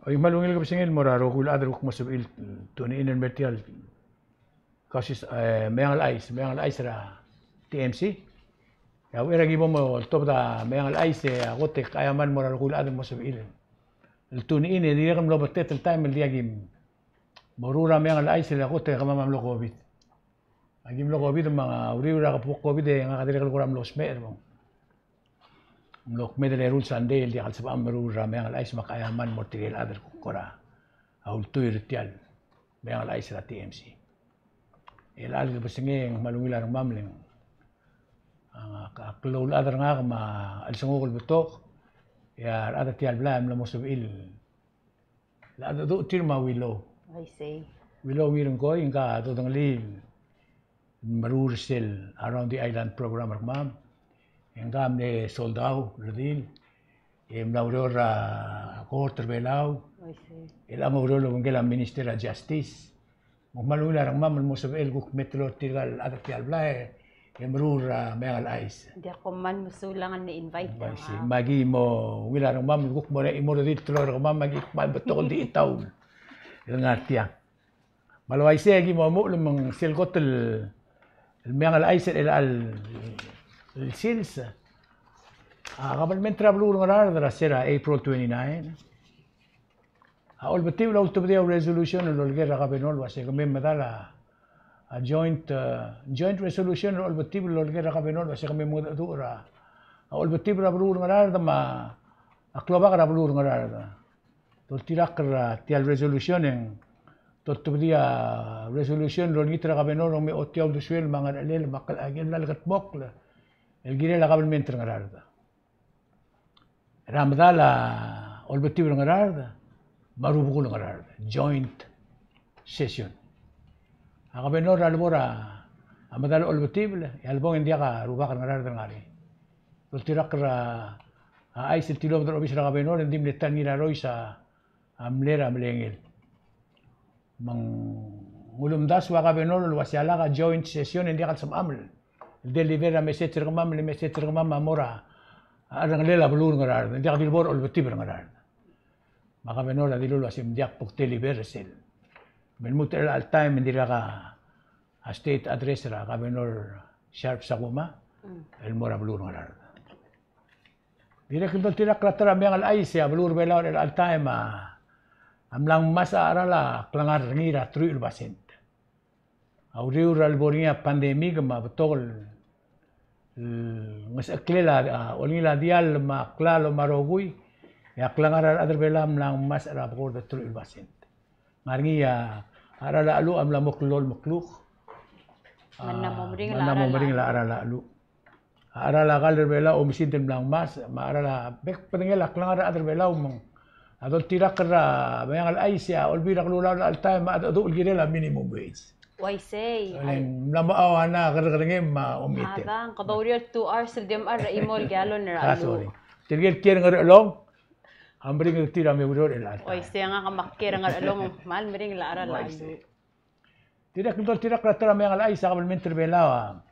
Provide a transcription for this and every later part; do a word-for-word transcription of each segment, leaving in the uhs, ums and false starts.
Oi, me a ungil kebesengei el mo er a rokui el chad el kuk mo sebechir el tune in el mer tia el Kausisechal, e, Meang el Chais, Meang el Chais er a T M C. E a uchei er a ki bo mo oltobed a Meang el Chais, e a kot e ke chaia el mo er a rokui el chad el mo sebechir el tune in, e dirrek el mlo betok el taem el diak ki meruul er a Meang el Chais, e a kot e kemam a mlo COVID. Aki mlo COVID me a uriul er a kbo COVID e ngak a dirrek el kora mlo smecher, me ng mlo kmeed el eru el sandei el diak el sebecham el meruul er a Meang el Chais me ak chaia el mo er tirke el chad el kuk kora ultuil er tia el Meang el Chais er a T M C. E chelecha el kebesengei e ng kmal ungil a rengmam el ng, a, ak, ak louleched er ngak me a chelsenguk el betok, e a rechad er tia el blai a mla mo sebechir el a, a, a, tir me a Willow. Uaisei. Willow Ngirngkoi, ngka a dodengelii el meruul er sel Around the Island program er kemam. E ngka a mle soldau el redil. E mla oureor er a court er a Belau. Uaisei. E chelecha ng oureor el obengkel a Minister er a Justice. Me ng kmal ungil a rengmam el mo sebechel el kuk metelor tirka el chad er tia el blai e meruul er a Meang el Chais. Ng diak, kom kmal mesulang el invite er kemam. Me aki mo ungil a rengmam el kuk mo er a chimo el redil el teloi er kemam, me aki kmal betok el di taul el ngar tiang. Me a le uaisei e aki mo omuchel me ng sel kot el, el Meang el Chais er chelecha el sils, a kabelment er a beluu er a Ngaraard er a se er a April twenty-nine a olbetibel a ultebedii a resolution el oleker er a governor el uase kemiu medal a, a joint, e, joint resolution el olbetibel el oleker er a governor el uase kemiu mengedecheduch er a, a olbetibel er a beluu er a Ngaraard me a klobak er a beluu er a Ngaraard. Doltirakl er tia el resolution e ng doltebedii a resolution el olengit er a governor el kemiu ochotii a uldesuel me a ngerechelel me a kelecha el mla lekedmokl el kirel a kabelment er a Ngaraard er a medal a olbetibel er a Ngaraard me a rubekul er a Ngaraard, joint session. A governor a lebo er a medal a olbetibel, e a lebong e ng diak a rubak er a Ngaraard er ngii. Doltirakl er a chais el tilobed er a obis er a governor, e ng di mle ta el Ngirarois a mle er a melengel. Me ng ulemdasu a governor el uase a lak a joint session e ng diak el sebecham el deliver a message er kemam, le message er kemam a mo er a, a cherrengelel a beluu er a Ngaraard, ng diak di lebo er a olbetibel er a Ngaraard. Me a governor a dilu el uase ng diak bo kdeliver er sel. Me lmuut er chelecha el taem e ng dirkak a state address er a Governor Sharp Sakuma el mo er a beluu er a Ngaraard. Dirrek el doltirakl er a ta er a Meang el Chais, e a beluu er a Belau er chelecha el taem a mla ngmasech a cheral a klengar er ngii er a teruich el basent. A uriul er a lebo er ngii a pandemic me a betok el, el ngesecheklel a, a olengil a diall me a klalo me a rokui, e a klengar er a rechad er a Belau a mla ngmasech er a bekord el teruich el basent. Ngar er ngii a cheral a cheluch a mla mo klou el mekluk. Me ng mla mo meringel a cheral a cheluch. A cheral a kall er a Belau a oumesingd el mla ngmasech, me a cheral a bek el bedengel a klengar er a rechad er a Belau me ng a doltirakl er a Meang el Chais, e a Olbiil er a Kelulau er chelecha el taem a chedecheduch el kirel a minimum wage. Uaisei. Ng mla mo ua ngera a kerrekerengem me a omiteng. A bang, kede oureor el two hours el di omechar er a chimo el gallon er a cheluch. Tirke el kiei er a Ngerchelong a meringel er tir a me oureor er chelecha el taem. Uaisei, ngak me ak kiei er a Ngerchelong me a meringel a cheral a cheluch. Dirrek el doltirakl er a ta er a Meang el Chais, a kabelment er a Belau a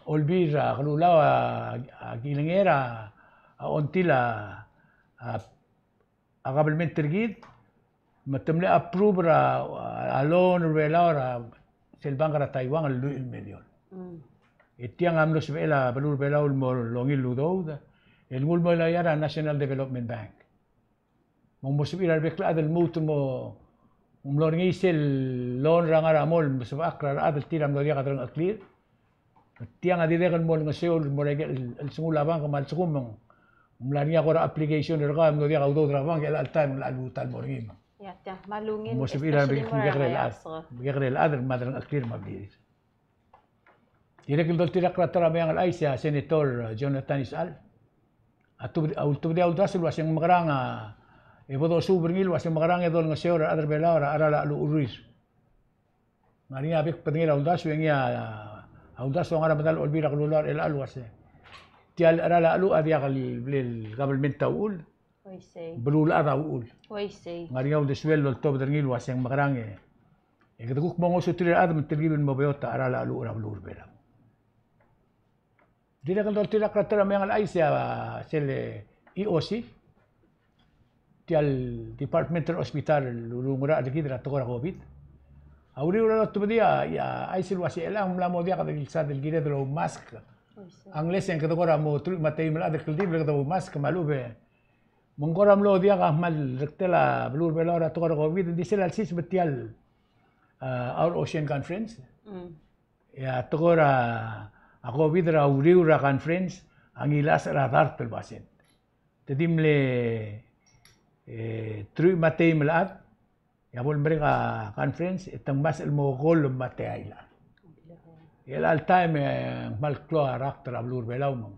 Olbiil er a Kelulau a, a kilengei er a, a ongtil a, a, a kabelment er kid, me te mle approve er a, a loan er a Belau er a sel bank er a Taiwan el lluich el million. E tiang a mlo sebechel a beluu er a Belau el mo longil el udoud, el nguu el mo er a National Development Bank. Me ng mo sebechir a rebek el chad el lmuut el mo, ng mlo er ngii sel loan er a ngar er a mong el mo sebechakl er a rechad el tir a mlo diak a derengcheklir. Tiang a dirrek el mo olengeseu el mo er a ikel chelsengul a bank me a lsekum me ng mla er ngii a kora application er kau e mlo diak a udoud er a bank e chelecha el taem e ng locha lmuut el mo er ngii. Ia, tiang, me a lungil, mo sebechir a rebek el chad, especially mo er a kekerei el chad, kekerei el chad el mo derengcheklir me a blirir. Dirrek el doltirakl er a ta er a Meang el Chais, a Senator Jonathan Isechal a tub-, a ultebedii a uldasu el uase ng mekerang a, e bo dosuub er ngii el uase ng mekerang e dolengeseu er a rechad er a Belau er a cheral a cheluch el urerir. Ngar er ngii a bek el bedengel a uldasu, e ngii a, a uldasu a ngar er a medal a Olbiil er a Kelulau er chelecha el uase tia el cheral a cheluch a diak el, el kabelment a uchul. Uaisei. Beluulechad a uchul. Uaisei. Ngar er ngii a uldesuel el oltobed er ngii el uase ng mekerang e, e kede kuk mo ngosuterir a rechad me ng telkib el mo beot a cheral a cheluch er a beluu er a Belau. Dirrek el doltirakl er a ta er a Meang el Chais, a sel E O C tia el department er a hospital el ulungerachel er kid er a tekoi er a COVID. A uriul er a lotebedii a, a chais el uase chelechang ng mla mo diak di el sal kired el oumask. Unless e ng kede kora mo truich me a teim el chad el kldibel e kede oumask me a lechub e me ng kora mlo diak a kmal rektel a beluu er a Belau er a tekoi er a COVID, ng di sel lsiseb tia el, ah, Our Ocean Conference. Mm. E a tekoi er a COVID er a uriul er a conference a ngilai er a dart el basent. Te di mle, e, truich me a teim el chad, e a bo lemerek a conference, e te ngmasech el mo kolem me a teai el chad. E chelecha el taem e ng kmal klou a rakt er a beluu er a Belau me ng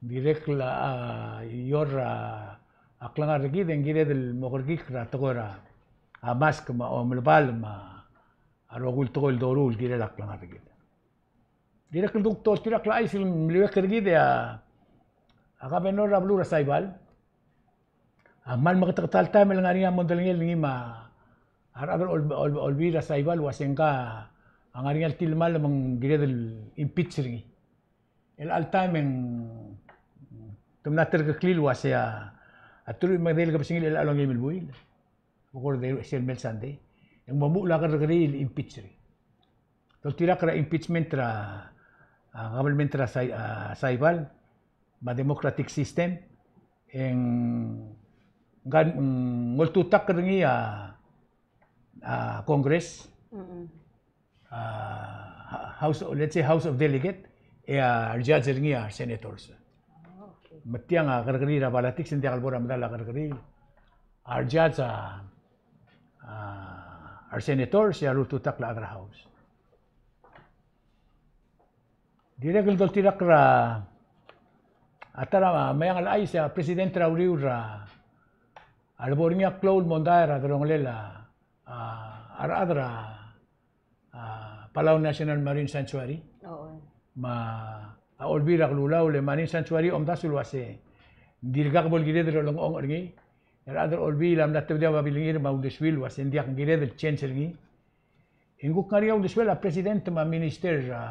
dirrek el, a, ior a klengar er kid e ng kired el mo kerekikl er a tekoi er a, a, mask me a omelebal me a rokui el tekoi el doruul el kirel a klengar er kid. Dirrek el kuk doltirakl a chais el meliuekl er kid e a, a governor er a beluu er a Saipan a kmal meketeketang el taem el ngar er ngii a mondai el ngii me a rechad er a ol-, ol-, olbiil er a Saipan el uase ngka a ngar er ngii a tilemall me ng kired el impeach er ngii. Chelecha el taem e ng te mla terkeklii el uase a, a truich me a edei el kebesengil er chelecha el ongeim el buil, ko er a sel mei el Sunday, e ng mo muchel a kerrekeriil el impeach er ngii. Doltirakl er a impeachment er a, a, government er a Sai-, a, Saipan me a democratic system, e ng, ng oltutakl er ngii a, a, Congress, a, House, let's say House of Delegate, e a rejudge er ngii a resenators. Oh, okay. Me tiang a kerrekeriil er a politics, ng diak el bo er a medal a kerrekeriil. A rejudge a, a, resenators, e a lultutakl a chad er a House. Dirrek el doltirakl er a, a ta er a meang el chais e a president er a uriul er a, a lebo er ngii a klou el mondai er a delongelel a, a, a rechad er a, a, Palau National Marine Sanctuary. Oo. Me a Olbiil er a Kelulau el Marine Sanctuary a omdasu el uase ng dirkak bo el kired el olengchongch er ngii. E a rechad er a Olbiil a mla tebedii a babilngir me a uldesuir el uase ng diak, ng kired el change er ngii. E ng kuk ngar er ngii a uldesuel a president me a minister, a,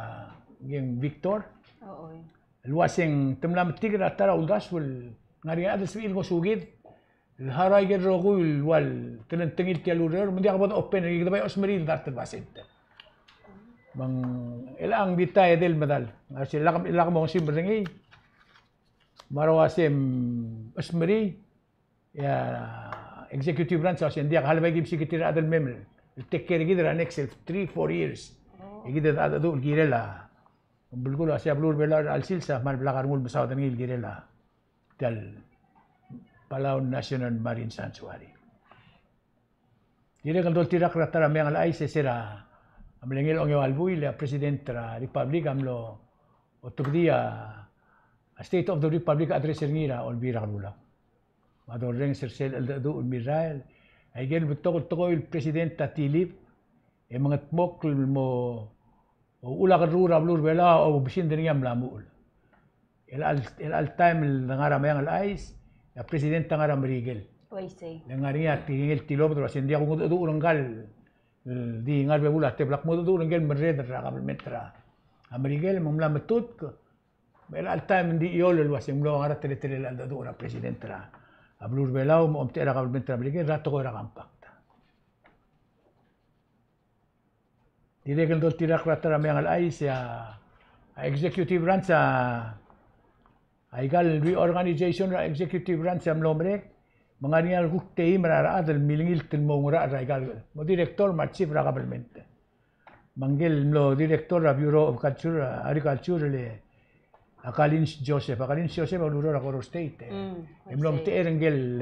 ngii a Victor. Oo. El uase ng te mla metik er a ta er a uldasu el ngar er ngii a chad el sebechir el ngosukid el harau a ikel rokui el ua le telengtengil tia el ureor, me ng diak bo dopen er ngii, kede bai chosmerii el dart el basent. Me ng chelechang ng di ta edei el medal. Ng uase lak, lak mongesumd er ngii. Me a rechad a uase, mm, chosmerii, e a executive branch a uase ng diak, a lebo aki msikid er a chad el mei el take care er kid er a next three, four years. Oh. E kid a cheldecheduch el kirel a, belkul a uase a beluu er a Belau er chelecha el sils a kmal blak a rengul el mesaod er ngii el kirel a tia el Palau National Marine Sanctuary. Dirrek el doltirakl er a ta er a meang el chais e se er a mle ngii el ongeua el buil e a president er a republic a mlo otebedii a, a State of the Republic address er ngii er a Olbiil er a Kelulau. Me a dorrenges er sel cheldecheduch el mirrael, a ikel betok el tekoi el president a tilib, e mengedmokl el mo uchul a kerruul er a beluu er a Belau a oubeshind er ngii a mla muchel. Chelecha el, chelecha el taem el ngar er a meang el chais, e a president a ngar er a Merikel. Uaisei. Le ngar er ngii a tekingel tilobed el uase ng diak kungedecheduch er ngkal, el di ngar er a bebul a tebel, ak mo decheduch er ngike el merreder er a kabelment er a Merikel, me ng mla metutk. Me chelecha el taem ng di chiol el uase ng mlo ngar er a teletelel a cheldecheduch er a president er a beluu er a Belau me a omtechei er a kabelment er a Merikel er a tekoi er a compact. Dirrek el doltirakl er a ta er a meang el chais e a, a executive branch a, a ikal reorganization er a executive branch a mlo merek, me ng ngar er ngii a kuk teim er a rechad el milengilt el mo oungerachel er a ikal, mo director me a chief er a kabelment. Me ngike el mlo director er a Bureau of Culture, Agriculture, le a Collins Joseph, a Collins Joseph a ulureor er a Koror State, e. Mm, e mlo omtechei er ngike el,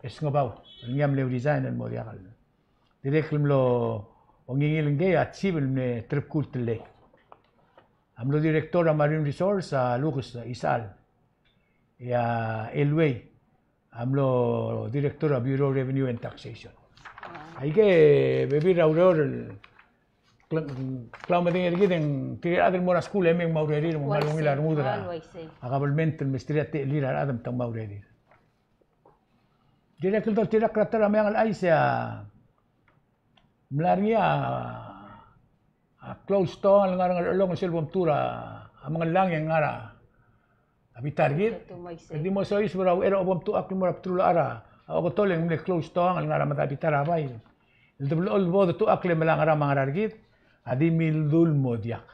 e, Sengebau, el ngii a mle resign el mo diak el. Dirrek el mlo ongingil ngikei a chief el mle Terebkul Tellei. A mlo director er a Marine Resource a Lucas Isechal. E a Elway a mlo director er a Bureau of Revenue and Taxation. Aike bebil er a ureor el kle-, klaumedengei er kid e ng tirke el chad el mo er a skuul e mei me a urerir me ng kmal ungil a rengud er a kabelment el mesterir a techellir a rechad me te ngmai a urerir. Dirrek el doltirakl er a ta er a meang el chais e a mla er ngii a, a klou el stoang el ngar er a Ngerchelong el sel bo mtuu er a Mengellang e ng ngar er a bita er kid. E di mo soiseb er a uchei er a bo mtuchakl el mo er a bdelul a chad er a A oketol e ng mle klou el stoang el ngar er a medal a bita er a bai. El deblechoel bo detuchakl e melai a ngera me a ngera er kid, a di mildul mo diak.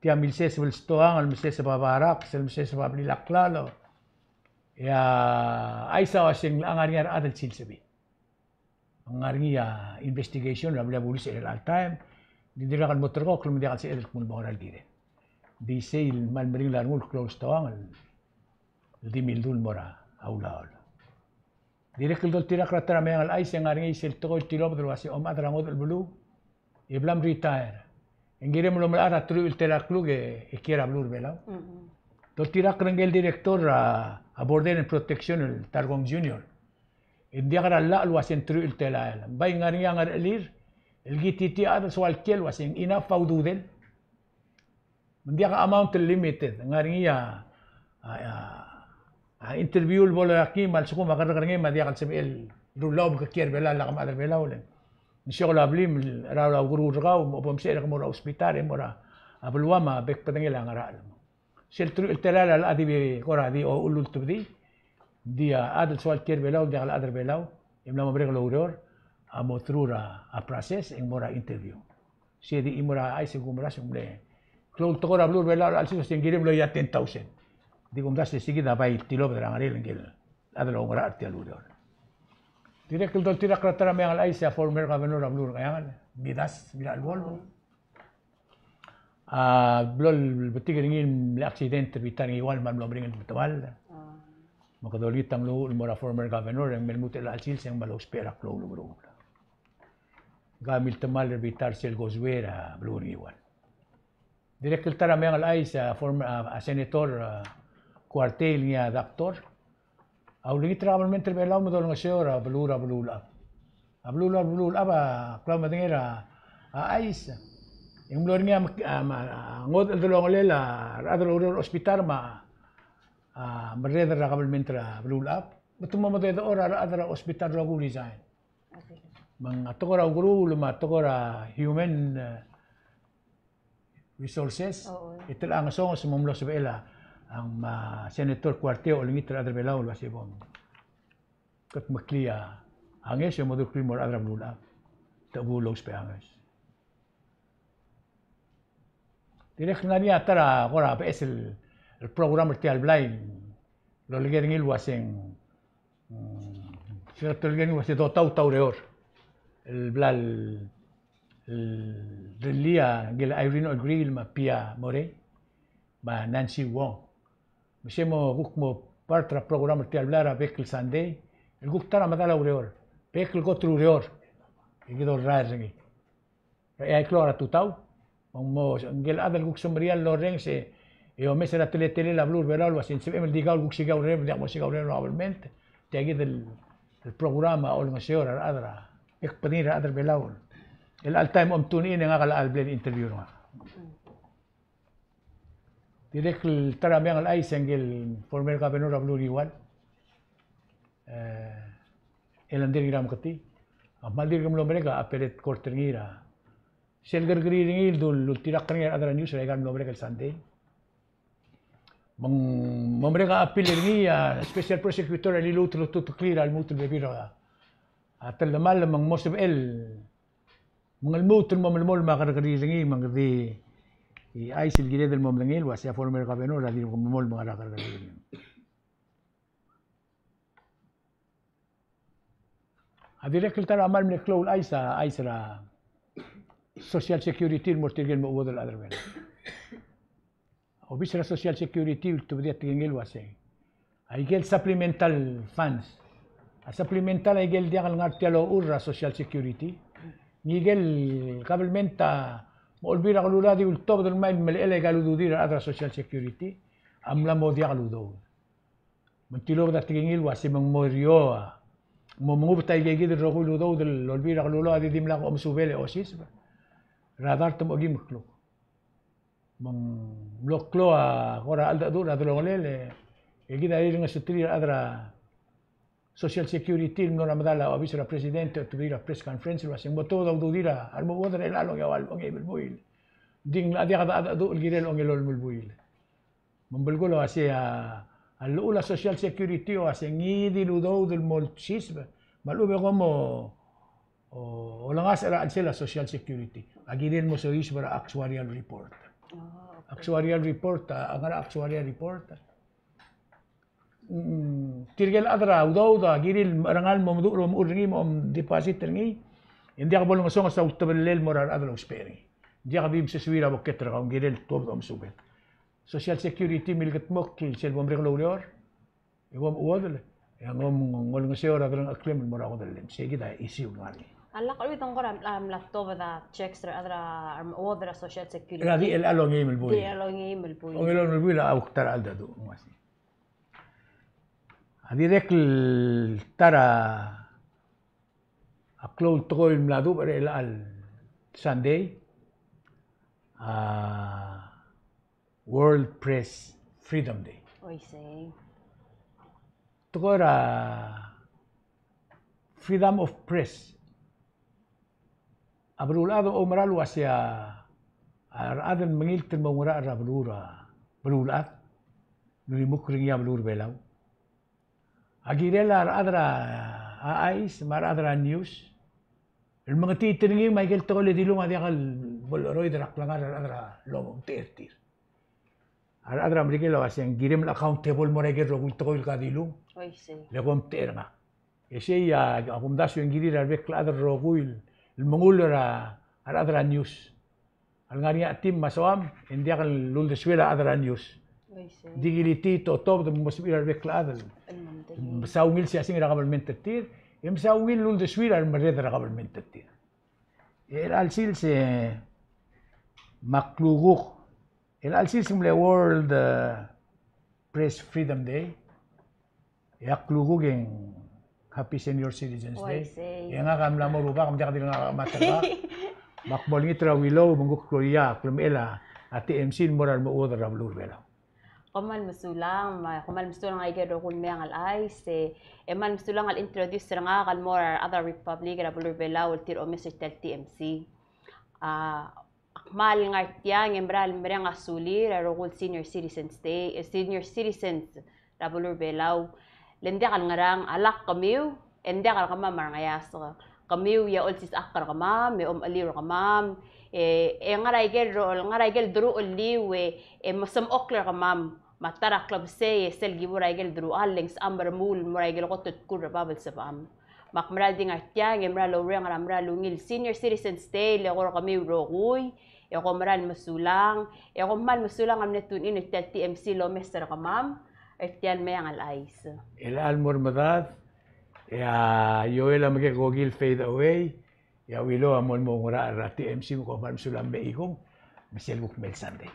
Tia milseseb el stoang el meseseb a barak, sel meseseb a blil a klalo. E a chais a uaseng ng ngar er ngii a rechad el silsebii. Ng ngar er ngii a investigation er a blil a bulis er chelecha el taem. Di dirrek el mo terrekokl me ng diak el sebeched el kmo ng mo ngera el kirel. Di sei el kmal meringel a rengul el klou el stoang el di mildul mo er a ulaol. Dirrek el doltirakl er a ta er a meang el chais e ng ngar er ngii sel tekoi el tilobed el uasei a chad er a ngodech el beluu e bla mretire. E ng kirem el omelechar a teruich el telael el kluk e kiei er a beluu er a Belau. Doltirakl er ngike el director er a Border and Protection el Tarkong Junior. E ng diak er a llach el uasei ng teruich el telael. Ng bai ng ngar er ngii a ngerechelir el kititii a chad el soal kiei el uasei ng enough a ududel. Me ng diak a amount el limited, ng ngar er ngii a, a, a, a interview el bo loia ngii me a lsekum a kerrekerengei me a diak el sebechel el rullii a obekekiei er a Belau el lak mechad er a Belau le ng siokel a blim er a ukeruul er kau me bo msecher e ke mo er a hospital e mo er a beluam a bek el bedengel a ngerachel. Sel teruich el telael a locha di kora di uchul el ultebedii, ng di a chad el soal kiei er a Belau el diak el chad er a Belau e mla mo merek el oureor a mo through er a process e ng mo er a interview. Sei di chimo er a chais e kumerang e ng mle klou el tekoi er a beluu er a Belau er a chelsel a uasei ng kirem el loia ten thousand. Di kumdasu e sei kid a bai tilobed er a ngerel ngike el chad el oungerachel er tia el ureor. Dirrek el doltirakl er a ta er a meang el chais a former governor er a beluu er a Ngcheangel, Midas Ngiracheluolu, a blo lebetik er ngii el mle accident er a bita er a Ngiwal me ng mlo meringel el temall. Me kede olengit a nglunguuch el mo er a former governor e ng mei el lmuut er chelecha el sils e ng mla ousbech er a klou el ukeruul. Ngka a miltemall er a bita er sel causeway er a beluu er a Ngiwal. Dirrek el ta er a meang el chais a former, a, a senator, a, Kuartei el ngii a doctor a ulengit er a kabelment er a Belau me dolengeseu er a beluu er a Beluulechab. A beluu er a Beluulechab a klaumedengei er a, a chais. E ng mlo er ngii a, a, a ngodech el delongelel a rechad el oureor er a hospital me a, a merreder er a kabelment er a Beluulechab. Me te mo mededechor a rechad er a hospital el rokui el resign. Me ng a tekoi er a ukeruul me a tekoi er a human, e, resources, e te locha ngesonges me ng mlo sebechel a, me a Senator Kuartei a olengit er a rechad er a Belau el uasei bo mkedmeklii a ngeso e mo dulkl el mo er a rechad er a Beluulechab. Te chebuul el ousbech a ngeso. Dirrek el ngar er ngii a ta er a kora beches el, el program er tia el blai el oleker er ngii el uaseng, mm, se er a oleker er ngii el uaseng Dotaut a Ureor. El bla el, el rellii a ngike el Irene O'Grill me a Pia Morei me a Nancy Wong. Me se mo kuk mo part er a program er tia el blai er a bek el Sunday el kuk ta er a medal a ureor, bek el kot el ureor e kid a orrael er ngii. E a iklou er a tutau, me ng mo ngike el chad el kuk semeriar el orrenges e omes er a teletelel a beluu er a Belau el uasei ng sebechem el di kau el kuk siik a ureor, diak mo siik a ureor er a kabelment. Tia kid el, el program a olengeseu er a rechad er a, e kbedengir a rechad er a Belau. El chelecha el taem a omtune in e ngak a locha el bla el interview er ngak. Dirrek el ta er a meang el chais e ngike el former governor er a beluu er a Ngiwal, e, Ellender Ngirameketii, a kmal dirk mlo merek a appellate court er ngii er a sel kerrekeriil er ngii el dul, ultirakl er ngii a rechad er a news er aika el mlo merek el Sunday. Me ng mo merek a appeal er ngii a special prosecutor a liluut el ultuteklii er a lmuut el bebil er a, a telemall me ng mo sebechel me ng lmuut el mo melemolem a kerrekeriil er ngii me ng di chais el kired el mo medengei el uasei a former governor a dirk melemolem a kerrekeriil er ngii. A dirrek el ta er a kmal mle klou el chais a chais er a Social Security el mo er tirke el mo chuodel el chad er a Belau. Obis er a Social Security a ultebedii a tekingel el uasei, aike el supplemental funds. A supplemental aike el diak el ngar tia el ochur er a Social Security. Ngike el kabelment a mo Olbiil er a Kelulau a di ultobed el mei el melechel aika el ududir a rechad er a Social Security a mla mo diak el udoud. Me ng tilobed a tekingel el uasei me ng mo erio a, mo mengubet aike kid el rokui el udoud el Olbiil er a Kelulau a di dimlak omesubel e osiseb er a dart me a okeim el kluk. Me ng mlo klou a kora cheldecheduch er a delongelel e kid a rirengesuterir a rechad er a Social Security el mlo er a medal a obis er a president e otebedii a press conference el uasei ng mo tuobed a ududir a remechuodel er chelechang el ongeua el ongeim el buil. Ng di ng locha diak a cheldecheduch el kirel a ongelolem el buil. Me ng belkul a uasei a, A llechul a Social Security a uase ngii di el udoud el mo olsiseb, me a lechub e kom o, o, olengasech er a chelsel a Social Security. A kirel el mo soiseb er a actuarial report. Oh, okay. Actuarial report, a, a ngar er a actuarial report. Mm, tirke el chad er a udoud a kirir el mecherengal el mo meduch er a omechur er ngii me a om deposit er ngii, e ng diak bo lengesonges a ultebelel el mo er a rechad el ousbech er ngii. Ng diak di msesuir a boket er kau, ng kirel tuobed a omesubed. Social Security milkedmokl sel bo merek el oureor, e bo mechuodel, e ng olengeseu er a delengcheklem el mo er a kodellem. Sei kid a issue el ngar er ngii. A lak er a uchei e ng kora mla, mla tuobed a checks er a rechad er a, remechuodel er a Social Security. Er a di el ongeim el buil. Di el ongeim el buil. Ongeim el buil a kuk ta er a cheldecheduch, ng uaisei. A dirrek el ta er a klou el tekoi el mla dubech er chelecha el Sunday, a World Press Freedom Day. Oisei. Tekoi er a freedom of press. A beluulechad a oumera el uasei a rechad el mengilt el mo oungerachel er a beluu er a beluulechad el ulimukl er ngii a beluu er a Belau. A kirel a rechad er a chais me a rechad er a news el mengetiit er ngii me aike el tekoi el dilung a diak el bo lecheroid er a klengar er a rechad el omtechei er tir. A rechad er a Merikel a uasei ng kirem el accountable el mo er aike el rokui el tekoi el ka dilung. Oisei. Le kom omtechei er ngak. E sei a, a kumdasu e ng kirir a rebek el chad el rokui el mengull er a rechad er a news. A lengar er ngii a team me a soam, e ng diak el uldesuir a rechad er a news. Oisei. Di kilitiit e otobed me mo sebechir a rebek el chad el mesa ungil siasing er a kabelment er tir, e mesa ungil el uldesuir a remerreder er a kabelment er tir. E chelecha el sils e me a klukuk. Chelecha el sils e ng mle World, eh, Press Freedom Day. E a klukuk e ng Happy Senior Citizens Day. Oisei. E ngak a mla mo rubak, me ng diak di ngak a mad er bab. Me ak mo olengit er a Wilou, me ng kuk klou a klemechel a TMC el mo er a remechuodel er a beluu er a Belau. Kom kmal mesulang, me kom kmal mesulang aike el rokui el meang el chais, e, e kmal mesulang el introduce er ngak el mo er a rechad er a Republic er a beluu er a Belau el tir omes er tia el TMC. A, ak kmal ngar tiang e mera el mereng a sulir a rokui el Senior Citizens Day, e, Senior Citizens er a beluu er a Belau. Le ng diak el ngerang, a lak kemiu, e ng diak er kemam a rengeasek. Kemiu a olsisechakl er kemam, e omecheliu er kemam, e, e ngar er aike el ro-, ngar er aike el derucheliu, e, e mesemechokl er kemam. Me a ta er a klebesei e sel ki bo er aike el deruchall e ng sebecham el remuul el mo er aike el kot el tkul er a bab el sebecham. Me ak mera el di ngar tiang e mera el oureng er a mera el ungil Senior Citizens Day el eko er kemiu el rokui, e kom mera el mesulang, e kom kmal mesulang el mle tune in er tia el TMC el omes er kemam er tia el meang el chais. Chelecha el mo er medad, e a Joel a mekekokil fade away, e a Wilou a mo el mo oungerachel er a TMC, me kom kmal mesulang me chikung, me sel kuk mei el Sunday.